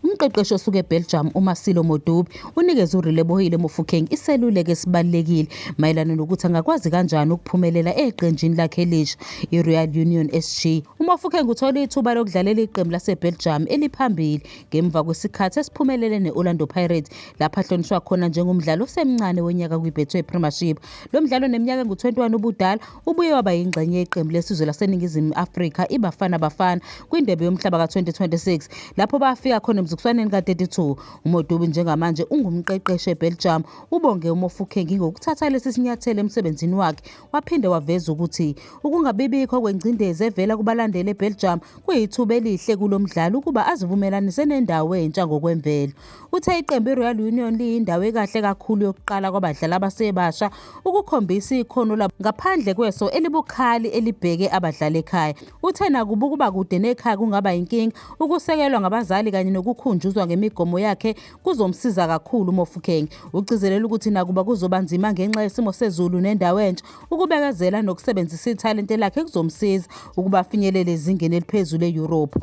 Umqeqeshi osuka eBelgium uMarcelo Modubi unikeze uRelebohile Mofokeng iseluleko esibalulekile mayelana nokuthi angakwazi kanjani ukuphumelela eqenjini lakhe elisha iRoyal Union SG. UMofokeng uthole ithuba lokudlalela iqembu laseBelgium eliphambili ngemva kwesikhathi esiphumelele ne-Orlando Pirates lapho ahlonishwa khona njengomdlali osemncane wonyaka kwiBetway Premiership. Lo mdlali oneminyaka engu-21 ubudala ubuye waba yingxenye yeqembu lesizwe laseNingizimu Afrika iBafana Bafana kwiNdebe yoMhlaba ka-2026 lapho bafika khona emzuliswaneni ka-32. UModubi njengamanje ungumqeqeshi eBelgium ubonge uMofokeng ngokuthatha lesi sinyathelo emsebenzini wakhe waphinde waveza ukuthi ukungabibikho kwengcindezi evela kubalandeli eBelgium kuyithuba elihle kulo mdlali ukuba azivumelanise nendawo entsha ngokwemvelo. Uthe iqembu iRoyal Union liyindawo ekahle kakhulu yokuqala kwabadlali abasebasha ukukhombisa ikhono labo ngaphandle kweso elibukhali elibheke abadlali ekhaya. Uthe nakuba ukuba kude nekhaya kungaba yinkinga, ukusekelwa ngabazali kanye nokukhunjuzwa ngemigomo yakhe kuzomsiza kakhulu uMofokeng. Ugcizelela ukuthi nakuba kuzoba nzima ngenxa yesimo sezulu nendawo entsha, ukubekezela nokusebenzisa ithalente lakhe kuzomsiza ukuba afinyelele ezingeni eliphezulu e-Europe.